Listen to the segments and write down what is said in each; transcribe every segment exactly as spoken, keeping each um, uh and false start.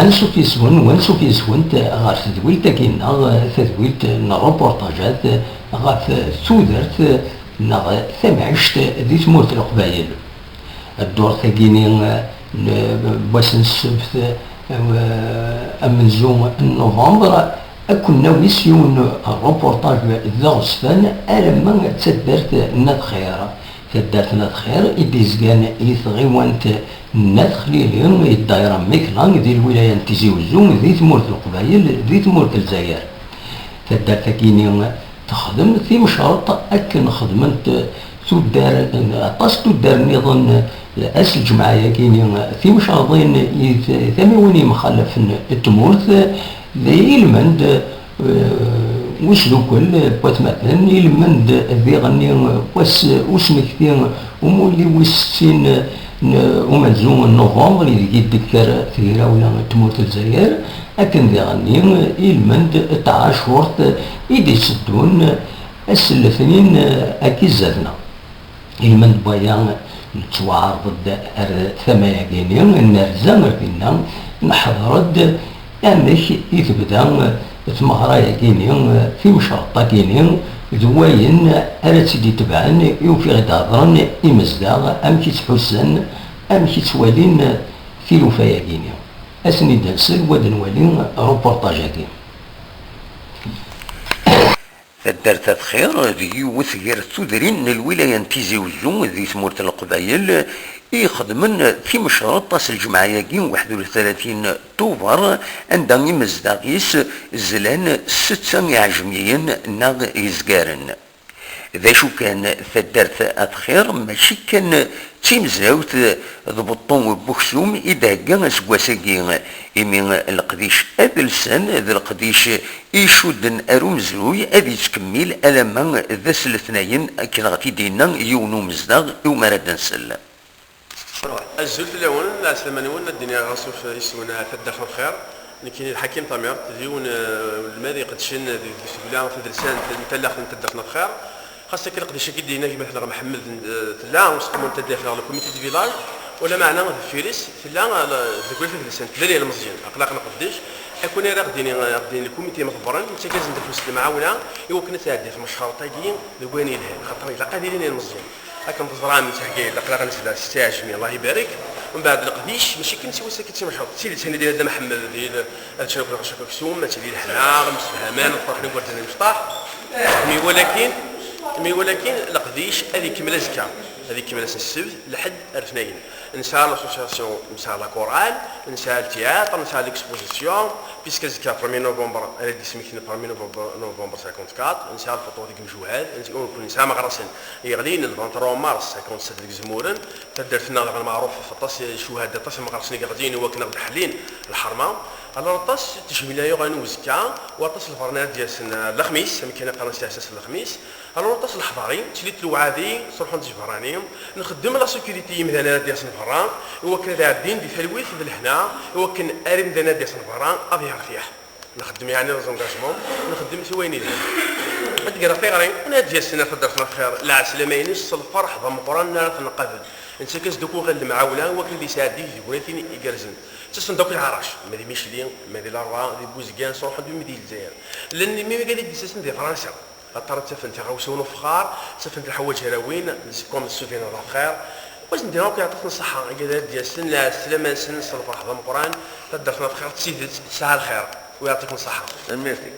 Ansuf yes-wen, wansuf yes-went ɣer tedwilt-agi-nneɣ, tadwilt n reportajat ɣef tudert neɣ tamɛict di tmurt n Leqbayel. Ddurt-agi-ni n wass n ssebt, eh, amenzu n novembre, ad ken-nawi s yiwen n reportage d aɣezfan alamma d taddart n At Xir. Taddart n At Xir i d-yezgan i tɣiwant n At Xlili, i ddayra Mikla, di lwilaya n Tizi Uzzu, di tmurt n Leqbayel, di tmurt n Lezzayer. Taddart-agi-ni texdem timceṛt akken xedment tuddar, aṭas tuddar nniḍen ass lǧemɛa-agi-ni, timceṛḍin i t-, tamiwin yemxalafen n tmurt, d ilmend, eh, usdukel n watmaten, ilmend diɣen wass usmekti umulli wis settin n umenzu n novembre, ideg i d-tekker tegrawla n tmurt n Lezzayer, akken diɣen ilmend n tɛacurt i d-itteddun ass n letnin akka i zdat-neɣ. Ilmend n waya, nettwaɛreḍ-d ar tama-agi-ni, nerza ar dinna, neḥḍer-d amek i tebda tmeɣra-agi-ni, timceṛt-agi-ni, d wayen ara tt-id-itebɛen i ufiɣ i d-hedṛen imezdaɣ, amek i ttḥussan, amek i ttwalin tilufa-agi-ni. Ad ten-id-nsel, wa d-nwali reportage-agi. Taddart At Xir d yiwet gar tudrin n lwilaya n Tizi Uzzu di tmurt n Leqbayel i ixedmen timecreḍt ass lǧemɛa-agi waḥed u tlatin Tubeṛ, anda imezdaɣ-is zlan setta iɛejmiyen neɣ izgaren. D acu kan, taddart At Xir mačči kan d timezrawt d beṭṭu n uksum i d-thegga aseggas-agi, imi leqdic adelsan d leqdic icudden ar umezruy ad yettkemmil alamma d ass letnayen, akken ɣef i d-yenna yiwen umezdaɣ iwumi ara d-nsel. Azul fell-awen, lɛeslama-nwen, ad d-iniɣ ɣas ɣef yisem-nwen taddart n lxir. Nekkini d Ḥakim Tamirt, d yiwen, eh, n lmal iqeddcen di, di tdukla tadelsant n tallaɣt n taddart n lxir. Xas akka leqdic-agi d-yenna gma-tneɣ Mḥemmed, eh, tella useqmu n taddart neɣ le comité de village, wala meɛna deffir-s tella, eh, tdukla tadelsant, llan yilmeẓyen, aql-aɣ nqeddec. Akk win ara ɣ-d-yini, ɣ-d-yini le comité imḍebbren, nettaggazen-d afus n lemɛawna i wakken ad tɛeddi tmecreḍt-agi deg wayen yelhan, xaṭer ilaq ad ilin yilmeẓyen. Akken teẓram, nettɛegga-d aql-aɣ nezla s ttɛajmi, Allah ibarek. Mbeɛd leqdic, mačči kan s wass-agi d timecreḍt, d tidet, ayen i d-yenna Dda Mḥemmed, d il-, ad ččen akk lɣaci akk aksum, ad tili leḥna, msefhamen, ad ferḥen igerdan imecṭaḥ. Mi walakin, mi walakin leqdic ad ikemmel azekka, ad ikemmel ass n ssebt, lḥedd ar letnayen. Nesɛa l'association, nesɛa la chorale, nesɛa le théâtre, nesɛa l'exposition, puisque azekka premier novembre, ara d-ismektin premier novembre, novembre cinquante-quatre, nesɛa lfuṭur deg Mjuhad, nesɛa, nesɛa meɣrasen yeɣlin, le vingt-trois mars cinquante-sept deg Zemmuren, taddart-nneɣ daɣen meɛruf ɣef aṭas n ccuhada, aṭas n meɣrasen i yeɣlin i wakken ad ɣ-d-ḥellin lḥerma. Alors aṭas n tejmila yuɣalen i uzekka, u aṭas n lferḥ ara d-yasen, eh, lexmis, amek kan qqaren s tiɛessast lexmis. Alors aṭas n leḥḍari, ttlit lewɛadi, ttruḥun-d seg berrani. Nxeddem la sécurité i yimdanen ara d-yasen berra, i wakken ad ɛeddin di talwit d lehna, i wakken ar imdanen ara d-yasen berra ad yertiḥ. Nxeddem yeɛni les engagements, nxeddem s wayen yelhan. Ad d-greɣ tiɣri, win ara d-yasen ar taddart n lxir, lɛeslama-ines s lferḥ d ameqqran ara ten-nqabel. Nettak-as-d akk uɣil lemɛawna i wakken ad yesɛeddi tignatin igerrzen. Ttasen-d akk leɛrac, ma di Micli, ma di Lerba, di Buzgan, sruḥen-d imi di Lezzayer. Llan imi wigad i d-yettasen di Fransa. Aṭar ttafen tiɣawsiwin ufexxar, ttafen-d lḥawaǧ ara win, comme souvenir d'affaires. Wa sen-d-nniɣ akk yeɛṭi-ten ṣṣeḥḥa, igad ara d-yasen, lɛeslama-nsen s lferḥ d ameqqran, taddart n lxir d tidet tesɛa lxir, u yeɛṭi-ken ṣṣeḥḥa. Tanemmirt-ik.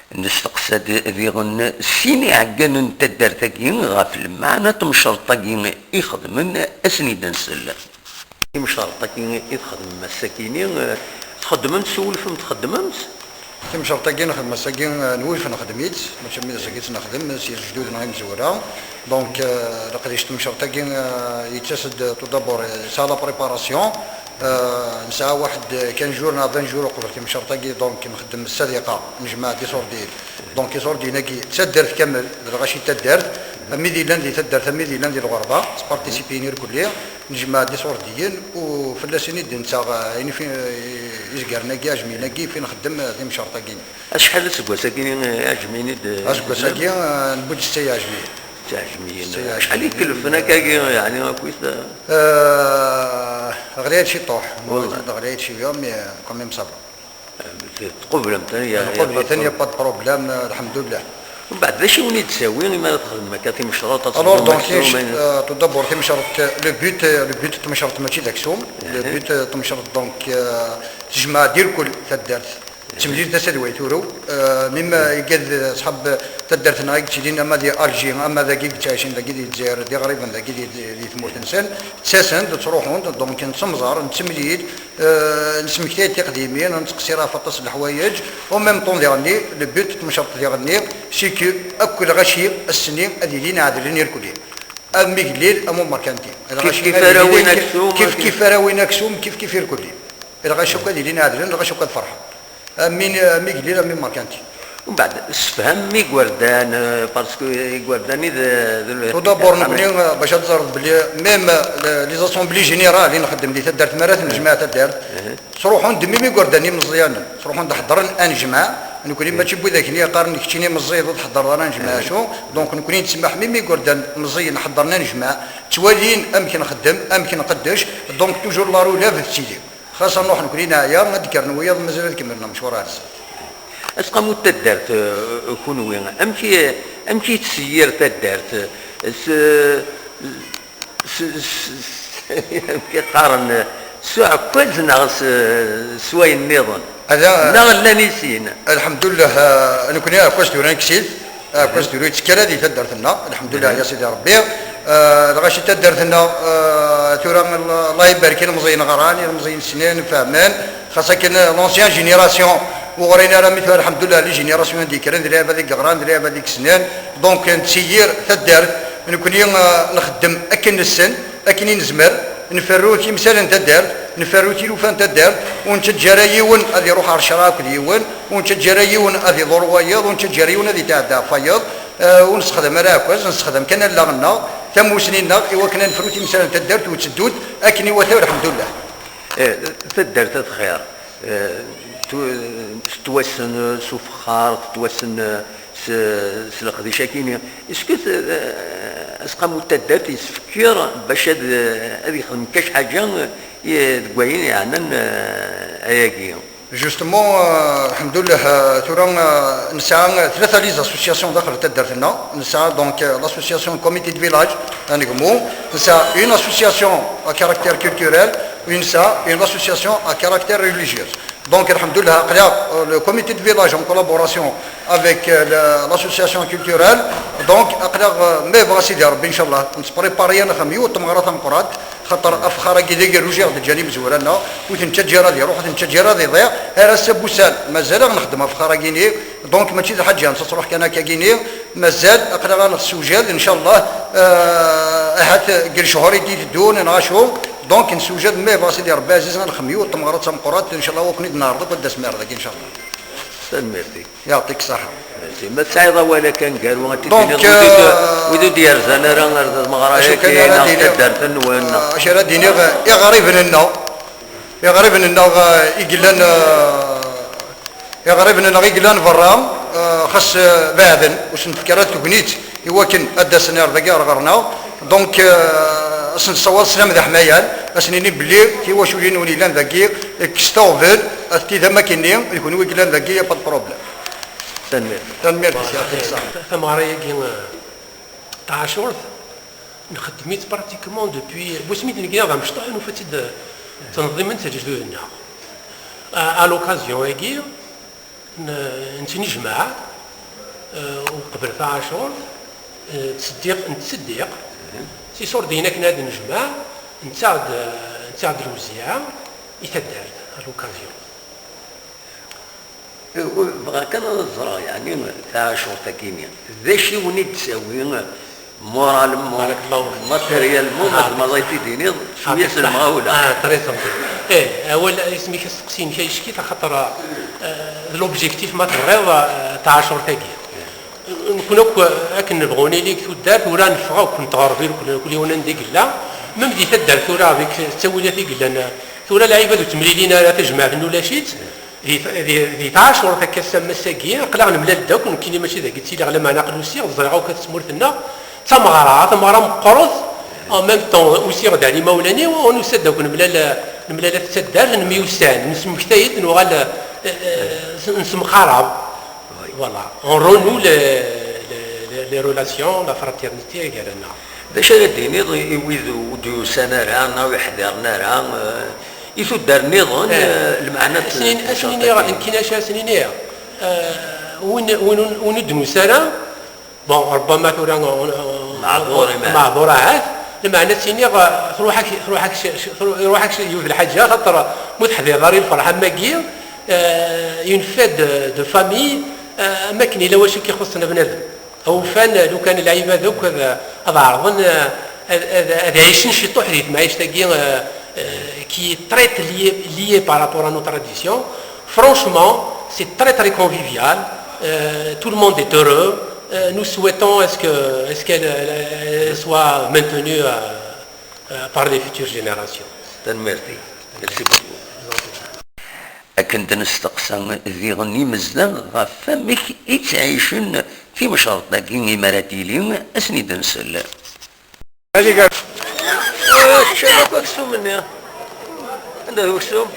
Nesteqsa-d diɣen sin iɛeggalen n taddart-agi ɣef lmeɛna n temceṛt-agi i xedmen, ad sen-id-nsel. Timceṛt-agi i txedmem ass-agi-ni, eh, txeddmem-tt, swulfem txeddmem-tt? Timceṛt-agi nxeddem ass-agi, eh, nwulef nxeddem-itt, mačči mi d ass-agi i tt-nexdem, s lejdud-nneɣ imezwura. Donc, eh, leqdic n temceṛt-agi, eh, yettas-d tout d'abord, eh, yesɛa la préparation. Eh, nesɛa waḥed quinze jours neɣ vingt jours uqbel timceṛt-agi, donc nxeddem ssadiqa, nejmeɛ-d iṣurdiyen. Donc iṣurdiyen-agi d taddart kamel, d lɣaci n taddart, am wid yellan di taddart, am wid yellan di lɣerba, sparticipen irkelli. Nejmeɛ-d iṣurdiyen u fell-asen i d-nettaɣ, eh, ayen i fi-, eh, izgaren-agi, iɛejmiyen-agi, i fi nxeddem, eh, timceṛt-agi. Acḥal aseggas-agi, eh, iɛejmiyen i d-, aseggas-agi, eh, newwi-d setta iɛejmiyen. Setta iɛejmiyen. Setta iɛejmiyen. Acḥal i kellfen akkagi, yeɛni, akkit, eh? Eh, Ɣlayet ciṭuḥ. Wallah. Ɣlayet ciṭuḥ, mais quand même ça va. Tqublemt, hein, y a, y a pas de problème. Nqubel-iten, y a pas de problème, euh, lḥemdullah. Mbeɛd, d acu i wen-id-tawi imi ara txedmem akka timecreḍt, ad... Alors, donc, euh, tout d'abord, timecreḍt, euh, le but, euh, le but n tmecreḍt mačči d aksum. Le but, euh, n tmecreḍt, donc, euh, tejmeɛ-d irkul taddart. Ttemlil tasa d way turew, euh, même, euh, igad, euh, ṣṣḥab taddart-nneɣ i yettilin ama di Alger, ama dagi i yettɛicin dagi di Lezzayer, d iɣriben dagi di, di, di tmurt-nsen, ttasen-d, ttruḥun-d, donc nettemẓar, nettemlil, euh, nesmektay-d tiqdimin, nettqeṣṣir ɣef aṭas n leḥwayeǧ, en même temps diɣenni, le but n tmecreḍt diɣenni, c'est que akk lɣaci ass-nni ad ilin ɛedlen irkelli. Am igellil, am umerkanti. Lɣaci kif kif ad ara ilin win aksum, kif kif ara win aksum, kif kif irkelli. Lɣaci akk ad ilin ɛedlen, lɣaci akk ad ferḥen. Am win, am igellil, am umerkanti. Mbeɛd, sefham igerdan, euh, parce que igerdan i d, d... Tout d'abord, nekkni, euh, bac ad teẓreḍ belli même, euh, les assemblées générales i nxeddem di taddart, mi ara tennejmaɛ taddart, ttruḥun-d même igerdan imeẓyanen, ttruḥun-d ḥeḍren anejmaɛ. Nekkni mačči n widak-nni yeqqaren keččini meẓẓiyeḍ ur tḥeḍreḍ ara anejmaɛ acu. Donc nekkni nettsemmaḥ même igerdan meẓẓiyen ḥeḍren anejmaɛ, ttwalin amek nxeddem, amek nqeddec. Donc toujours la relève tettili. Xas ad nruḥ nekkni neɛya, ad d-kkren wiyaḍ mazal ad kemmlen amecwar ar zdat. Aseqqamu n taddart, eh, kunwi, amek i, amek i tseyyir taddart? S, s, s, s, amek i qqaren, s uɛekkaz neɣ s, s wayen nniḍen? Neɣ llan i sin? Lḥemdullah, eh, nekkni aɛekkaz tura nekk-it. Aɛekkaz tura yettekka di taddart-nneɣ, lḥemdullah, ya Sidi Rebbi. Eh, lɣaci taddart-nneɣ, eh, tura, Allah ibarek, ilmeẓyen ɣran, ilmeẓyen ssnen, fehmen. Xas akken, eh, l'ancien génération, ur ɣrin ara, mi tura, lḥemdullah, les générations i d-yekkren, d lɛibad i yeɣran, d lɛibad i yessnen. Donc, nettseyyir taddart, nekkni, eh, nxeddem akken nessen, akken i nezmer, nferru timsal n taddart, nferru tilufa n taddart, ur nettaǧǧa ara yiwen ad iruḥ ɣer ccṛeɛ akked yiwen, ur nettaǧǧa ara yiwen ad iḍur wayeḍ, ur nettaǧǧa ara yiwen ad yetɛedda ɣef wayeḍ, eh, ur nessexdam ara aɛekkaz, nessexdam kan allaɣ-nneɣ, tamusni-nneɣ, i wakken ad nefru timsal n taddart u tteddut akken iwata, lḥemdullah. Eh, taddart ad xir, eh, tu-, tettwassen, eh, s ufexxar, tettwassen, eh, s, s leqdic-agi-nni. Est-ce que, eh, aseqqamu n taddart yessefk bac ad, ad yexdem kac ḥaǧa, eh, deg wayen yeɛnan, eh, ayagi? Justement, euh, lḥemdullah, euh, tura, euh, nesɛa tlata les associations daxel taddart-nneɣ. Nesɛa donc, euh, l'association comité de village anegmu, nesɛa une association à caractère culturel, et nesɛa une association à caractère religieux. Donc, lḥemdullah, aql-aɣ, euh, le comité de village en collaboration avec, euh, le, l'association culturelle. Donc, aql-aɣ, euh, ma yebɣa Sidi Rebbi, inchallah, nettprépari-aneɣ am yiwet n tmeɣra tameqqrant, xaṭer afexxar-agi d agerruj i ɣ-d-ǧǧan imezwura-nneɣ, ur t-nettaǧǧa ara ad iruḥ, ur t-nettaǧǧa ara ad iḍiɛ, ar ass-a n wussan, mazal ad nexdem afexxar-agi-nni. Donc, mačči d lḥaǧa ad truḥ kan akka-agi-nni, mazal aql-aɣ ad nessewjad, inchallah, euh, ahat deg lecɣur i d-iteddun, neɣ acu. Donc, nessewjad, ma yebɣa Sidi Rebbi ɛziz, ad nexdem yiwet n tmeɣra d tameqqrant, inchallah, wakken i d-neɛreḍ akk ad d-tasem ar dagi, inchallah. Tanemmirt-ik. Yeɛṭik ṣṣeḥḥa. Merci. Ma tesɛiḍ awal akka aneggaru, ad t-id-tiniḍ, donc, wid ur d-, euh, wid ur d-yerzan ara ar tmeɣra-agi neɣ taddart-nwen? Acu ara d-iniɣ, euh, iɣriben-nneɣ, iɣriben-nneɣ, euh, i yellan, euh, iɣriben-nneɣ i yellan berra, euh, xas, euh, beɛden, ur sen-tefka ara tegnit i wakken ad d-asen ar dagi ar ɣer-neɣ. Donc, euh, ad sen-nessawaḍ sslam d aḥmayan, ad sen-nini belli tiwaculin ur yellan dagi, kkset aɣbel, atenti d amakini, d kunwi i yellan dagi, y a pas de problème. Tanemmirt. Tanemmirt, yeɛṭik ṣṣeḥḥa. Ta-, tameɣra-agi, euh, taɛacurt, nxeddem-itt pratiquement depuis wasmi d-nekni d amecṭuḥ, nufa-tt-id, euh, ttneḍḍimen-tt lejdud-nneɣ. À, à l'occasion-agi, n-, nettnejmaɛ, euh, uqbel taɛacurt, euh, ttseddiq, nettseddiq s iṣurdiyen akken ad nejmeɛ, nettaɣ-d, nettaɣ-d lewziɛa i taddart, à l'occasion. Bɣiɣ kan ad ẓreɣ, yeɛni, taɛacurt-agi-nni, d acu i wen-id-tawi, moralement, matériellement, ma tzemreḍ ad yi-t-id-tiniḍ, cwiya s lemɣawla. Ah, très simple. Eh, awal, isem-ik asteqsi-inek ayecki-t, axaṭer, eh, d l'objectif, ma tebɣiḍ, eh, taɛacurt-agi. Nekkni akk, eh, akken nebɣu nili deg tuddart, ur neffeɣ akk, nettɣerrib akk, nekkni yiwen anda i yella. Même di taddart tura, avec ttawilat i yellan, tura lɛibad ur ttemlilin ara, tajmaɛt-nni ulac-itt. Di, di, di taɛacurt akka, ass-a, ass-agi, aql-aɣ nemlal-d akk, nekkini mačči dagi ttiliɣ, lameɛna aql usiɣ-d, ẓriɣ akk at tmurt-nneɣ, d tameɣra, tameɣra meqqret, en même temps, usiɣ-d ar imawlan-iw, nusa-d akk nemlal, Nemlal-d taddart, nemyussan, nesmektay-d, nuɣal, eh, eh, nesmqarab. Voilà. On renoue les, les, les, les relations, la fraternité gar-aneɣ. D acu ara d-tiniḍ i wid ur d-yusan ara, neɣ ur yeḥdiren ara, eh, i tuddar nniḍen, eh, lmeɛna n, ad sen-in-, ad sen-iniɣ, nekkini acu ara sen-iniɣ, eh, win, win, win ur d-nusi ara, bon, ربما tura, eh, eh, meɛdur, meɛdur ahat, lmeɛna ad s-iniɣ, eh, truḥ-ak, truḥ-ak, truḥ-ak yiwet lḥaǧa, xaṭer ma ur teḥdireḍ ara i lferḥ am wagi, eh, une fête de, de famille, eh, am akken yella wacu i k-ixuṣṣen a bnadem. Awufan, lukan lɛibad akk ad, ad ɛerḍen, eh, ad, ad, ad ɛicen ciṭuḥ di temɛict-agi, eh, eh, qui est très liée, liée par rapport à nos traditions. Franchement, c'est très, très convivial. Euh, tout le monde est heureux. Euh, nous souhaitons est-ce que, est-ce qu'elle, elle, elle soit maintenue, euh, euh, par les futures générations. Tanemmirt-ik. Merci beaucoup. Akken d-nesteqsa diɣen imezdaɣ ɣef wamek i ttɛicen timcerḍt-agi imi ara d-tili, ad sen-id-nsel. Ad iger. Ččan akk aksum-nni. Anda d uksum?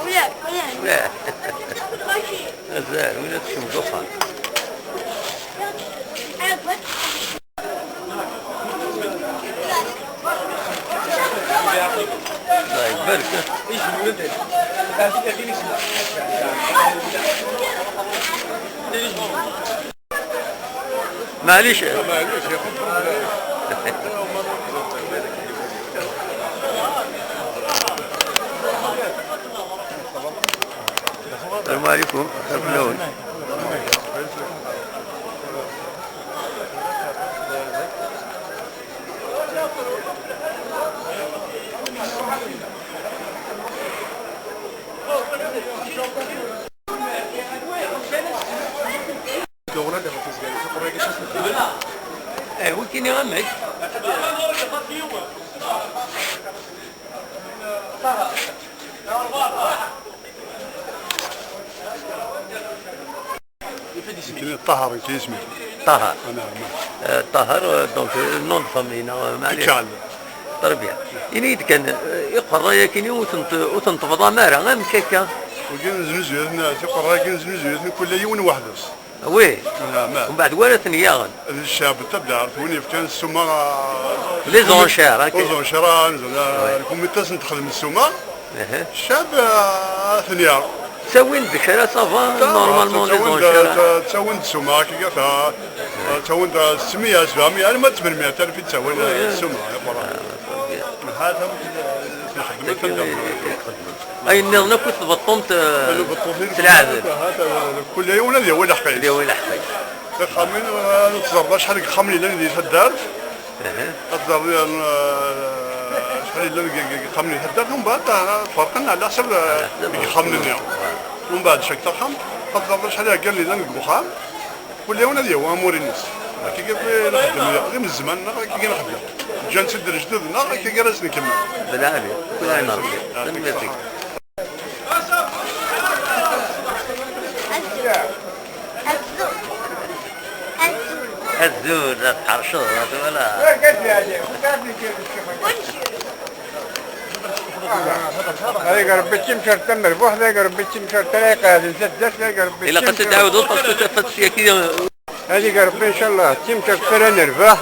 Ula, ula. Ula. Azal, win aksum d uxxam. الله يبارك. معليش. السلام عليكم. Eh, wikini amek? Nekkini Ṭaher, nekk isem-iw. Ṭaher. Ana, ana. Eh, Ṭaher, eh, donc, eh, nom de famille, neɣ, eh, maɛlic. Ikɛel. Très bien. Ini-yi-d kan, eh, iqerra-yakini ur ten-, ur ten-tebḍam ara, amek akka? Wigi neznuzu-yaten, tiqerra-agi neznuzu-yaten, kul yiwen weḥd-s. Oui. Naɛam. Umbeɛd wara ten-yaɣen? D ccɛeb n taddart, win yefkan ssuma, ah, les enchères, ok. Les enchères, ah, nezla, oui, lkumitas n texdem ssuma. Aha. Ccɛeb, ah, ad ten-yaɣ. Ttawin-d kra, ça va, normalement, les enchères, ttawin-d, ah, ttawin-d ssuma, akka, ta-, ttawin-d, ah, settemya, sebɛemya, alma d tmenmya alef i ttawin, ah, ssuma, iqerra. Ah, très bien. Hata, nxeddem akken ayen nniḍen akk i tbeṭṭumt, eh, tleɛbem. Kul yiwen ad yawi leḥq-is. Ad yawi leḥq-is. Ixxamen, eh, ad teẓreḍ acḥal n yexxamen yellan di taddart. Aha. Ad teẓreḍ, eh, acḥal yellan n yexxamen di taddart, umbeɛd, eh, ferqen ɛla ḥsab, eh, n yexxamen-nni. Umbeɛd cak taxxamt, ad teẓreḍ acḥal yellan deg uxxam. Kul yiwen ad yawi amur-ines. Akka i nxeddem, d zzman-nneɣ, akka i nxeddem. Ǧǧan-tt-id lejdud-nneɣ, akka ara s-nkemmel. Belɛali, kul ayen Rebbi. Tanemmirt-ik. Azul, la tḥerceḍ, la twala. Ay Rebbi, d timcert tamerbuḥt, ay Rebbi, d timcert ara iqeɛden taddart, ay Rebbi, d timcert. Ilaq ad t-id-tɛawdeḍ, parce que tafat syaki. Ad ig Rebbi, ncallah, d timcert ara nerbeḥ,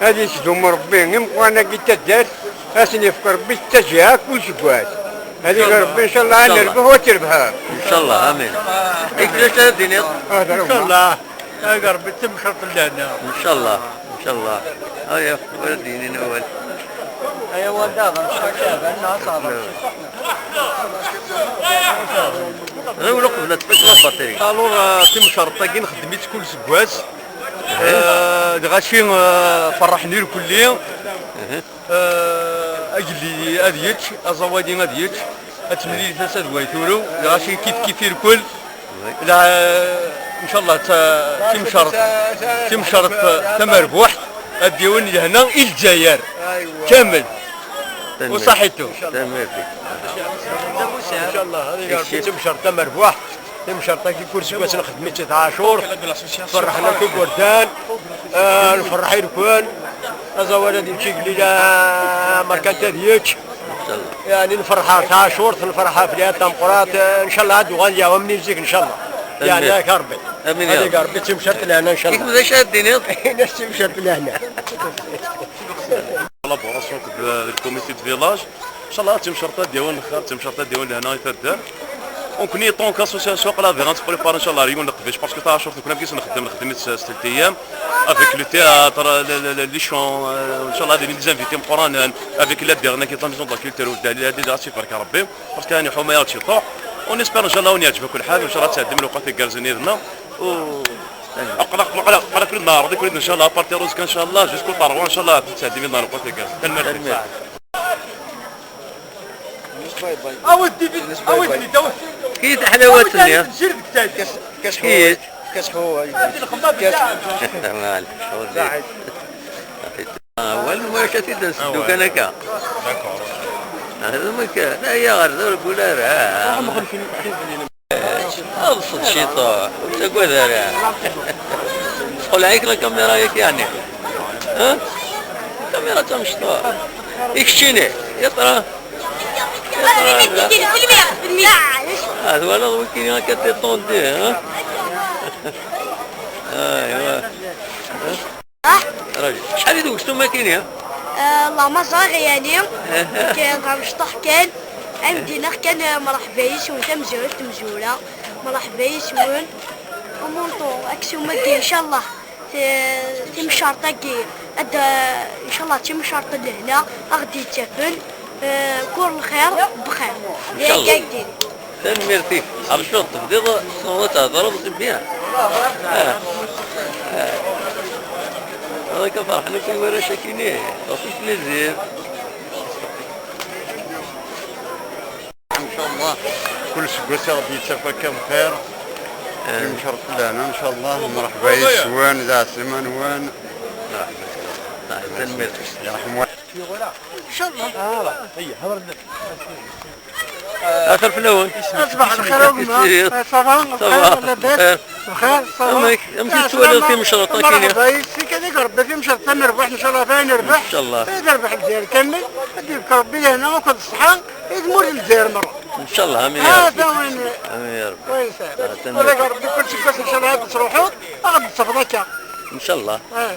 ad isdum Rebbi imeqqran-agi n taddart, ad sen-yefk Rebbi ttaǧiɛa kul seggas. Ad ig Ncallah. Rebbi, ncallah, ad nerbeḥ u ad trebḥem. Ncallah, amin. Yak d acu ara d-tiniḍ? Ncallah, ad ig Rebbi d timcert n lehna. Ncallah, ncallah. Aya, ur d-yinin awal. Aya, wa daɣen, Caɛban, neɣ ad teɛḍem. Ɣiwel uqbel ad tfak la batterie. Alors, euh, timcerḍt-agi nxeddem-itt kul seggas. Euh, lɣaci, euh, ferrḥen irkelli. Euh, agellid ad yečč, aẓawali ad yečč, ad temlil tasa d way turew, lɣaci kif kif irkel. La, ncallah, ta-, timcerḍt, timcerḍt tamerbuḥt, ad d-yawin lehna i Lezzayer kamel. Tanemmirt. Usaḥitu. Tanemmirt. Ncallah, ad iger timcerḍt tamerbuḥt, timcerḍt-agi kul seggas nxeddem-itt d Ɛacur, ferrḥen akk igerdan, ah, nferreḥ irkel, aẓawal ad yečč igellil, ah, amerkanti ad yečč. يعني نفرحها تعاشورت، نفرحها في العيد تمقرات، إن شاء الله عاد وغادي يعاون من يزيك إن شاء الله. يعني ياك ربي. آمين يا رب. هذيك ربي تمشات لهنا إن شاء الله. إذا شاد دينير. الناس تمشات لهنا. Collaboration avec le comité de village. إن شاء الله تمشرطة ديون الخير، تمشرطة ديون لهنا يتدار. Donc ني طون كاسوسياسيون قلا فيغا نتبريبار إن شاء الله ريون القبيش، parce que تعاشورت كنا كيس نخدم، نخدم ست ايام. Avec le théâtre, le, le, le, les chants, euh, إن شاء الله هذه les invités مقرانين، avec la dernière qui est la maison de la culture, ولا هذه دار تبارك ربي، parce que يعني حومه يا تشي طوح. ونسبر إن شاء الله ونعجبك كل حاجه، وإن شاء الله تعدي من الوقت الكارزين يدنا. و اقرا اقرا اقرا اقرا كل نهار، كل إن شاء الله بارتي روز كان إن شاء الله جوسكو طاروا إن شاء الله تعدي من الوقت الكارزين. المرحبا. اودي بي اودي بي. كي تحلاوات الدنيا. كاش كاش حوايج. كاش حوايج. هذه الخمه كاش بتاعك. معليش. آه، والو ما شتي تنسدو كان هكا. هذا ما كان. لا يا غير ذول ولا راه. ابسط شي طوح. وتقول راه. تقول عليك الكاميرا ياك يعني. ها؟ الكاميرا تاع مشطوح. يكشيني. يا ترى. يا ترى. هذا ولا وكيني هكا تيطوندي، ها؟ ايوا. راجل، شحال يدوك شتو ما كاين يا؟ آه، الله ما زاغ يعني. كان غا مشطح كان. عندي نخ كان مرحبا يسون تمزورة تمزورة. مرحبا يسون. ومونطو اكسيو ما كاين ان شاء الله. ت-، تيمشارطاكي، أد-، إن شاء الله تيمشارط لهنا، أغدي تافن، آه، كور الخير بخير. إن شاء الله. يا كاكدين. تنميرتي. عرفت شنو تبديض، شنو تهضر، بسم بيان. آه. آه. هذاك فرحنا في ورا شاكيني. وفي بليزير. إن شاء الله كل سكوسي ربي يتسافى كم خير. آه. يمشرف لنا إن شاء الله. مرحبا يسوان، ذا سمان وان. مرحبا. تنميرتي. يرحم والديك. إن شاء الله. آه، هي، هضر لك. آخر في الأول. صباح الخير يا أمة. صافا؟ صافا. الخير، لاباس؟ بخير، صافا؟ أمك، أمك آه، تولي سلامة. في مشرطة كينيا. مرحبا، يسي كذلك ربي في مشرطة نربح، إن شاء الله فين نربح؟ إن شاء الله. إيه، نربح الجزائر كامل. يديك ربي لهنا وكل الصحة. يدمر الجزائر مرة. إن شاء الله، آمين يا رب. هذا وين؟ آمين يا رب. وين ساعة؟ آه، تنميرتي. ولا ربي كل شيء بس إن شاء الله هاد تروحوا، غادي تصفى كاع. إن شاء الله. آه.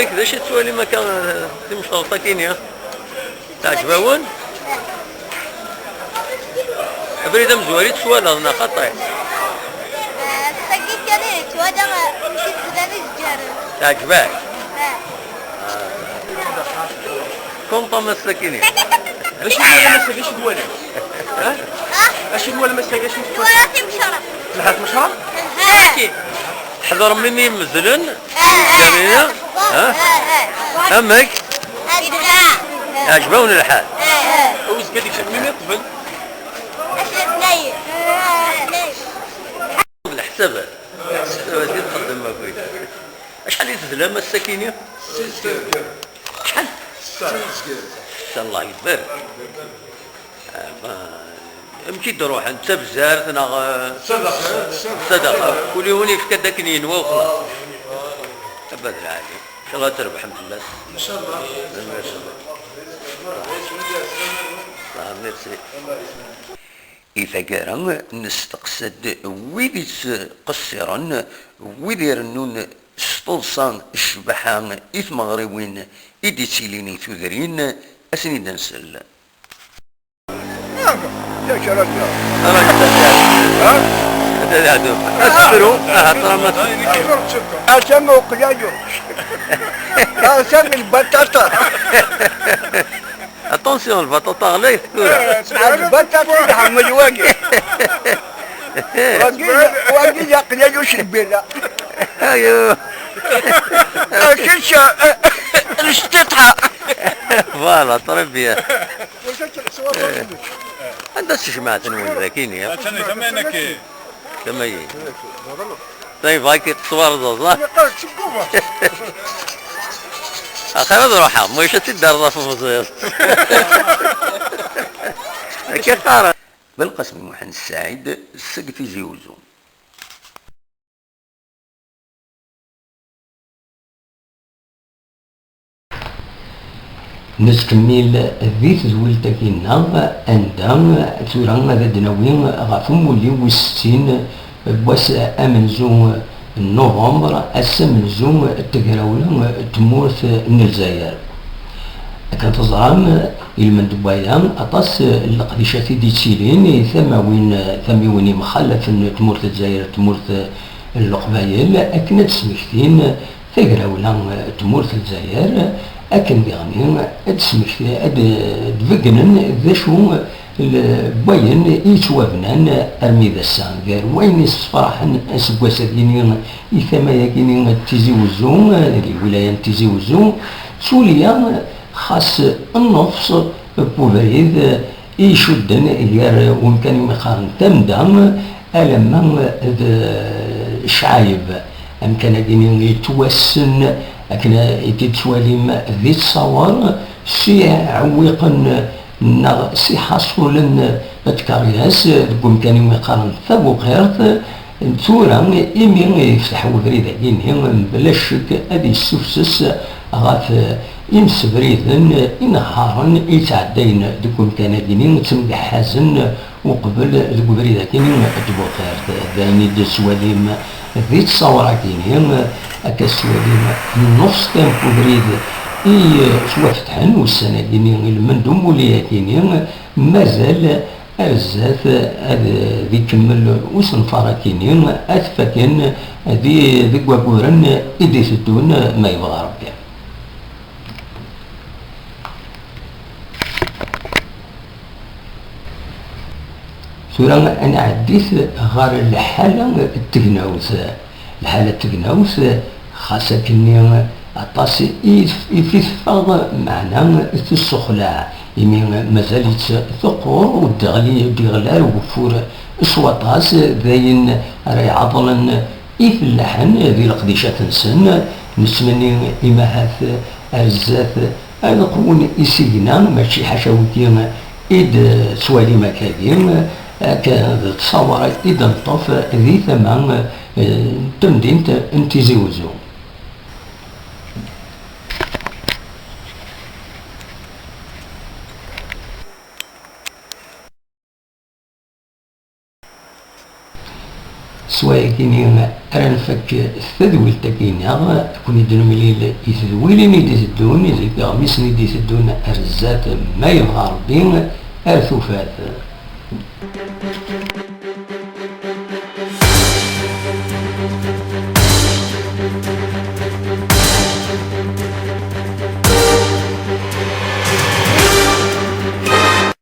Yak d acu tettwalim akka, timecṭaḍt-agi-nni? Teɛǧeb-awen? Abrid amezwaru i tettwaliḍ neɣ xaṭi? Tagi kan i yettwaliɣ, amek i tezlan izgaren. Teɛǧeb-ak? Ah. Content ass-agi-nni. D acu twalam ass-agi, acu twalam? Ha? Acu twalam ass-agi, acu twalam? Twala timecra. Telha tmecra? Telha. Aski. Tḥeḍrem imi mezzlen? Ah. Yamina? Ha? Ah, ah. Amek? Telha. Iɛǧeb-awen lḥal? Ah, ah. Awezg ad ikcem imi yeṭṭfen. Acu tnay? Ah, tnay. Leḥsabat. Leḥsabat i txeddem akk. Acḥal i tedlam ass-agi-nni? Acḥal? Ssetta. Ssetta. Ssetta, Allah yebber. Ah, ma, amek i d-ruḥen? D tabzert neɣ, eh, sadaqa. Sadaqa. Kul yiwen yefka-d akken yenwa u xlaṣ. Abad lɛali. Inchallah trebḥem fell-as. Inchallah. Ah, merci. I taggara, nesteqsa-d wid ittqeṣṣiren, wid irennun s teḍsa ccbaḥa i tmeɣriwin i d-ittilin i tudrin, ad ten-id-nsel. Atan uqyayu. Atan lbaṭaṭa. Attention, lbaṭaṭa ɣlayet tura. Eh, lbaṭaṭa tḥemmel wagi. Wagi, wagi d aqyayu s lbira. Ayo. Ah, kečč, eh, lcṭiṭa. Voilà, très bien. Anda-tt tejmaɛt-nwen dagi-nni? Attan tama-inek. Tama-yi. Tayba-agi tettwarẓeẓ, ha? Axir ad ruḥeɣ, ma ulac ad tt-id-terreḍ ɣef umẓiẓ. Akka qqaren. Belqasem Muḥend Ssaɛid seg Tizi Uzzu. Nettkemmil di tedwilt-agi-nneɣ, anda tura ad d-nawi ɣef umulli wis settin n wass amenzu n November, ass amenzu n tegrawla n tmurt n Lezzayer. Akken teẓram, ilmend n waya, aṭas n leqdicat i d-yettilin i tamawin, tamiwin imxalafen n tmurt n Lezzayer, tmurt n Leqbayel, akken ad d-smektin tagrawla n tmurt n Lezzayer, akken diɣen ad d-smekti-, ad d-beggnen d acu n wayen i yettwabnan armi d ass-a, gar wayen yessefraḥen aseggas-agi-nni i tama-agi-nni n Tizi Uzzu, di lwilaya n Tizi Uzzu, d tulya xas nnefs n ubrid i icudden gar wemkan umi qqaren Tamda alamma d Ccɛayeb. Amkan-agi-nni yettwassen akken i t-id-tettwalim di ttṣawer, s iɛewwiqen neɣ s iḥaṣulen n tkeryas deg wemkan umi qqaren Tabuqirt. Tura, imi yefteḥ webrid-agi-nni, mebla ccek ad yessufses ɣef imsebriden inehharen i yettɛeddayen deg wemkan-agi-nni, ttemgeḥḥazen uqbel deg ubrid-agi-nni n Tbuqirt. D ayen i d-tettwalim di ttṣawra-agi-nni, akka tettwalim nnefs kan n ubrid i yettwafetḥen ussan-agi-nni, ilmend umulli-agi-nni, mazal ar zdat ad d-ikemmel usenfar-agi-nni, ad t-faken di, deg wagguren i d-iteddun, ma yebɣa Rebbi. Tura ad nɛeddit ɣer lḥala n tegnawt. Lḥala n tegnawt, xas akkenni aṭas i, i fi teffeɣ, meɛna tessexlaɛ, imi mazal-itt teqqur, ur d-teɣli, ur d-yeɣli ara ugeffur s waṭas, d ayen ara iɛeḍlen i fellaḥen di leqdicat-nsen. Nettmenni imahat ar zdat ad qwun isigna, mačči ḥaca wigi i d-tettwalim akkagi, akka d ttṣawar i d-neṭṭef di tama, eh, n temdint n Tizi Uzzu. S wayagi-nni ara nfak tadwilt-agi-nneɣ, ad ken-id-nemlil i tedwilin i d-iteddun, deg iɣmisen i d-iteddun ar zdat, ma yebɣa Rebbi, ar tufat.